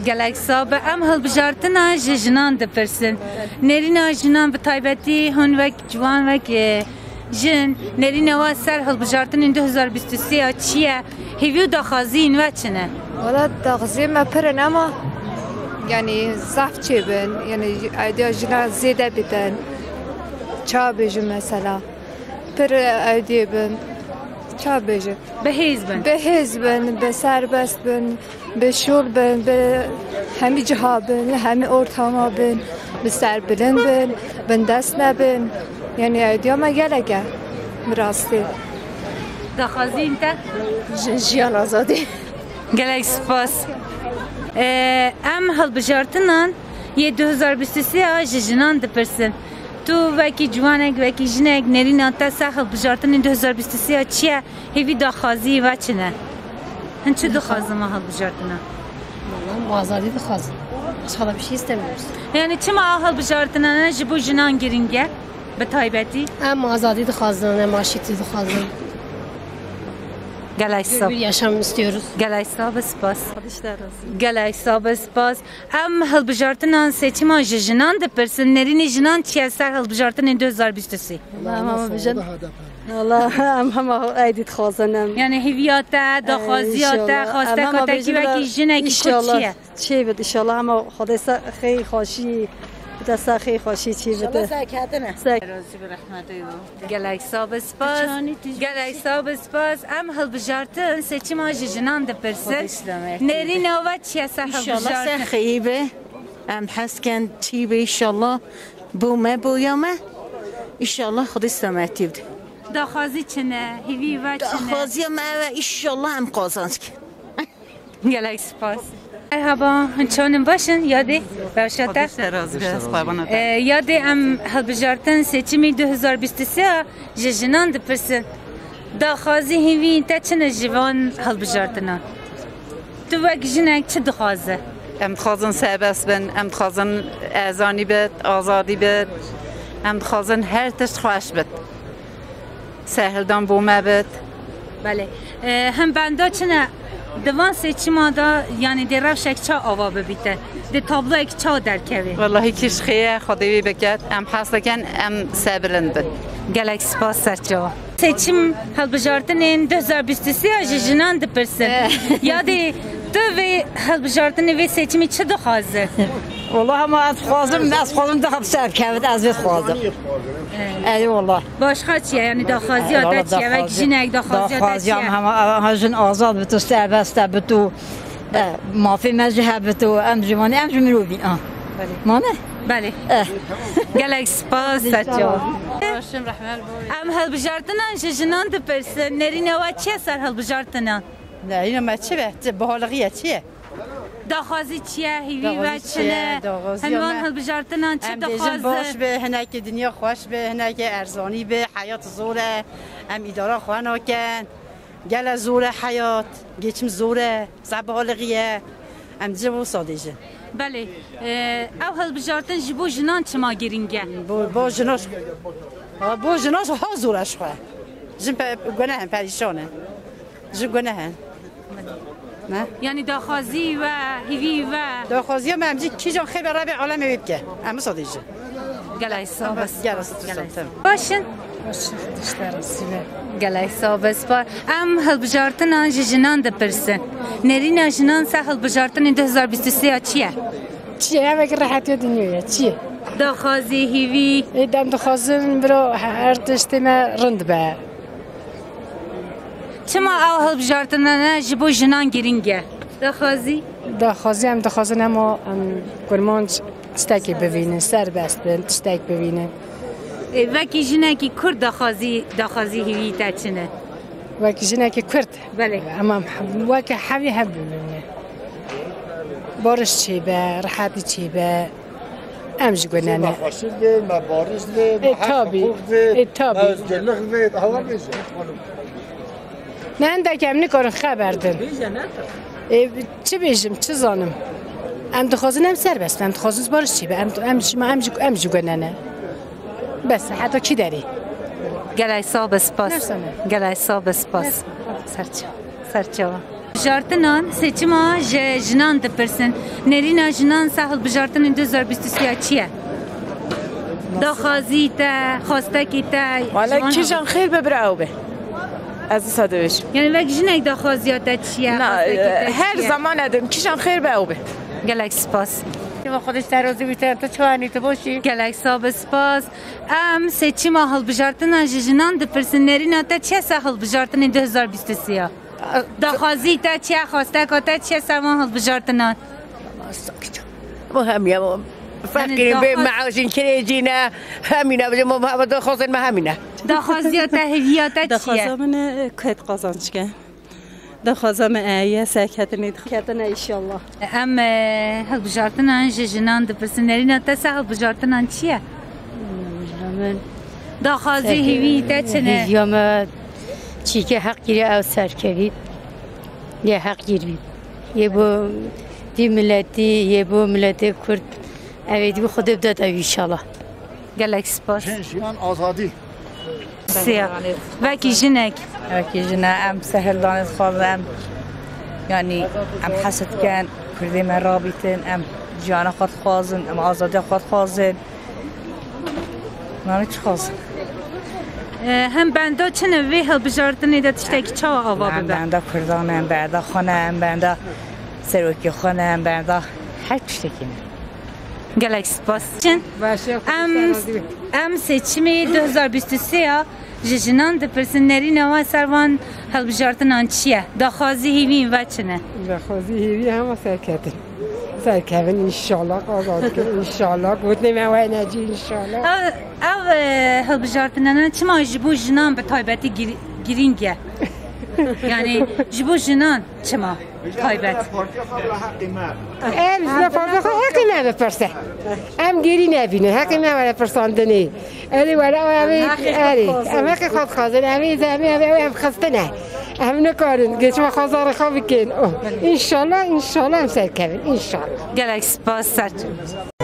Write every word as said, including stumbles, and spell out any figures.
Gelek sax be. Em hilbijartina ji jinan dipirsin. Nêrîna jinan bi taybetî hûn wek ciwan, wek, e, jin, nêrîna we ser hilbijartinên du hezar bîst û sê ya çi ye? Hêvî û daxwaziyên we çi ne? Wala daxwaziyên me pir in ama, yanî zaf çêbin. Yanî, aydiya jinan zêde bidin. Ça bêjim mesela? Pir, e, aydiya bin. Ça bêjim? Bi hêz bin. Bi hêz bin, bi serbest bin, bi şûl bin, bi hemî ciha bin, hemî ortama bin, bi serbilind bin, bindest nebin. Yanî, aydiya me gelek e, bi rastî. Daxwaziyên te? Ji-, jiyan azadî. Gelek spas. Ee, em hilbijartinan yê du hezar bîst û sê a ji jinan dipirsin. Tu wekî ciwanek, wekî jinek, nêrîna te ser hilbijartinên du hezar bîst û sê a çi ye? Hêvî daxwaziyê we çi ne? Hin çi dixwazin me hilbijartina? Vallahi bu azadî dixwazin. Başka da bir şey istemiyoruz. Yani çima a hilbijartinane ji bo jinan giring e? Bi taybetî? Em azadî dixwazin, em aşîtî dixwazin. Gelek sax. Bir yaşam istiyoruz. Gelek sax be, spas. Gelek sax be, spas. Em hilbijartinan seçiman ji jinan dipirsin. Nêrînê jinan çi ye ser hilbijartinên du hezar bîst û sê? Em hema bijin. Valla em hema eydî dixwazin em. Yani hêviya te, daxwaziya te, inşallah. Xwastek, em hema katekî bijin wekî jinekî ku çi ye? Çê bit inşallah, hema Xwedê ser xêr xweşî bide, ser xêr xweşî çê bide. İnşallah serketine. Ser- Razî bi rehmetê. Gelek sax be, spas. Gelek sax be, spas. Em hilbijartin seçiman ji jinan dipirsin. Xwedê selamet. Nêrîna we çi ye ser hilbijartin? İnşallah ser xeyî be. Em hesken çî be inşallah. Bo me, boya me. İnşallah Xwedê selametî bide. Daxwazî çi ne? Hêvî we çi ne? Daxwaziya me ew e, inşallah em qazanc kin. Gelek spas. Merhaba, hûn çanin, baş in, yadê, rewşa te? Xwedê te razî be, spavana te. Ee, yadê em hilbijartin seçimî du hezar bîst û sê a ji jinan dipirsin. Daxwazî hêvî te çi ne ji van hilbijartinan? Tu wek jinek çi dixwaze? Em dixwazin serbest bin, em dixwazin ezanî bit, azadî bit, em dixwazin her tişt xweş bit. Serhildan bo me bit. Belê. E, him benda çi ne? Di van seçima de, yani dê rewşek ça ava bibîte? Dê tabloyek ça derkeve? Wellahî kî ji xêr e, Xwedê wî biket. Em hez dikin, em serbilind bin. Gelek spas, serçava. Seçim hilbijartinên du hezar bîst û sê ya ji jinan dipirsin. Eh. Yadê tu vê hilbijartinê, vê seçimî çi dixwaze? Wala hema ez dixwazim, ez dixwazim dixab ser bikevit, ez vê dixwazim. Ey wala. Başka çi ye? Yani daxwaziya te çi ye? Wek jinek daxwaziya te çi ye? Daxwaziyam hema, hema jin azad bito, serbest bito. E, mafê me jî hebito, em jî mane, em jî mirovîn, a. Belê. Mane? Belê. Eh. Gelek spas, serçava. Başim, rehmet bo wê. Em hilbijartinan ji jinan dipirsin. Nêrîna we çi ye ser hilbijartinan? Nêrîna me çi be? Çi, bihalixî ye, çi ye? Daxwazî çi ye? Hêvî we çi ne? Daxwazî çi ye? Daxwaziya me. Hin wan hilbijartinan çi dixwazin? Em dibêjin baş be, hinekî dinya xweş be, hinekî erzanî be, heyat zor e. Em îdara xwe nakin. Gele zor e heyat, geçim zor e, zehbalixî ye. Em dibêjin wisa dê jin. Belê, e, ew hilbijartin ji bo jinan çima girîng e? Bo, bo jinan, ha, bo jinan ha zor e ji xwe. Jin pe-, guneh in, perîşan in. Jin guneh in. Ne? Yani daxwazî we, hêvî we? Daxwaziya me em jî kîjan xêr be Rebê alemê wê bike. Em wisa dê jin. Gelek sax be. Gelek sax be. Baş in? Baş in, Xwedê ji te razî be. Gelek sax be, spas. Em hilbijartinan ji jinan dipirsin. Nêrîna jinan ser hilbijartinên du hezar bîst û sê ya çi ye? Çi ye? Ev eke rehetiya dinyayê ye. Çi ye? Daxwazî, hêvî. Ê, em dixwazin bira her tiştê me rind be. Çima ew hilbijartinane ji bo jinan girîng e? Daxwazî? Daxwazî, em dixwazin hema em kurmanc tiştekê bivînin, serbest bin, tiştek bivînin. Ê, wekî jinekî Kurd daxwazî, daxwazî hêvî te çi ne? Wekî jinekî Kurd? Belê. Em, em weke hevî hev bivînin. Bariş çêbe, rehetî çêbe. Em jî gunene. Me xweşik vê, me bariş vê, me hek hiqûq vê, me özgürlük vê, hewa bêje. Ne, hindek em nikarin xeber din. Ê, çi bêjim, çi zanim? Em dixwazin em serbest bin, em dixwazin bariş çêbe, em, em jî, em jî, em jî gunene. Bes, heta kî derê? Gelek sax be, spas. Gelek sax be, spas. Serçe-, serçewa. Hilbijartinan seçima ji jinan dipirsin. Nerîna jinan ser hilbijartinên du hezar bîst û sê ya çi ye? Daxwazî te, xwestekî te, Wala ji wan kîjan xêr be bira ew be. Ez wisa dibêjim. Yani wek jinek daxwaziya te çi ye? Na, xwestekî te e, her çi ye? Zaman edim kîjan xêr be ew be. Gelek spas. Xwedê ji te razî bî, te, tu çawa nî, tu boş î? Gelek sax be, spas. Em seçima hilbijartinan ji jinan dipirsin. Nerîna te çi ye ser hilbijartinên du hezar bîst û sê ya? Daxwazî te çi ye, xwesteka te çi ye ser van hilbijartinan? Bu hemiye, bu Yani feqîrîn bê daxwaz- meajîn kirêcî ne, hemîne, bizim bu daxwazên me hemîne. Daxwaziya te, hêviya te çi ye? Daxwaza min e, ku qazanç ke. Daxwaza min e, ye serketinê, serketine inşallah. Em, e, hilbijartinan ji jinan dipirsin. Nerîna te ser hilbijartinan çi ye? Min Daxwazî, hêvî te çi ne? Hêviya me çîke heq girê ew serkevî. Yê heq girî. Yê bo vî miletî, yê bo miletê Kurd. Ev ê dibî Xwedê bide te wî inşallah. Gelek spas. Jin, jiyan, azadî. Siya. Wekî jinek. Wekî jine em sehil danê dixwazin em. Yanî em hes dikin Kurdê me rabîtin, em jiyana xwe dixwazin, em azadiya xwe dixwazin. Nanî çi xwazin? E, hem benda çi ne vê hilbijartinê de tiştekî çawa ava bibe? Em benda Kurdan em, benda xwe ne, em benda serokê xwe ne, em benda her tiştekî ne. Gelek spas. Çin? Baş e, Em, Xwedê te razî be. Em seçimê du hezar bîst û sê ya ji jinan dipirsin, nerîna wan ser van hilbijartinan çi ye? Daxwazî hêvîn ve çi ne? Daxwazî hêvî hema serketin. Serkevin inşallah, azadkin inşallah. Gotinê me wene cî inşallah. Ev, ev, e, hilbijartinana çima ji bo jinan bi taybetî gir-, girîng e? Yani ji bo jinan çima taybet? Em ji me partiya xwe heqê me bipirse. Em gêrî nebînin, heqê me were pirsandinê. Erê were, em ê, erê, em heqê xwe dixwazin, em ê, em ê, em ê, em xistine. Em nikarin, geçme xwezarê xwe bikin. Oh. Înşallah, înşallah em serkevin, înşallah. Gelek spas, ser çav.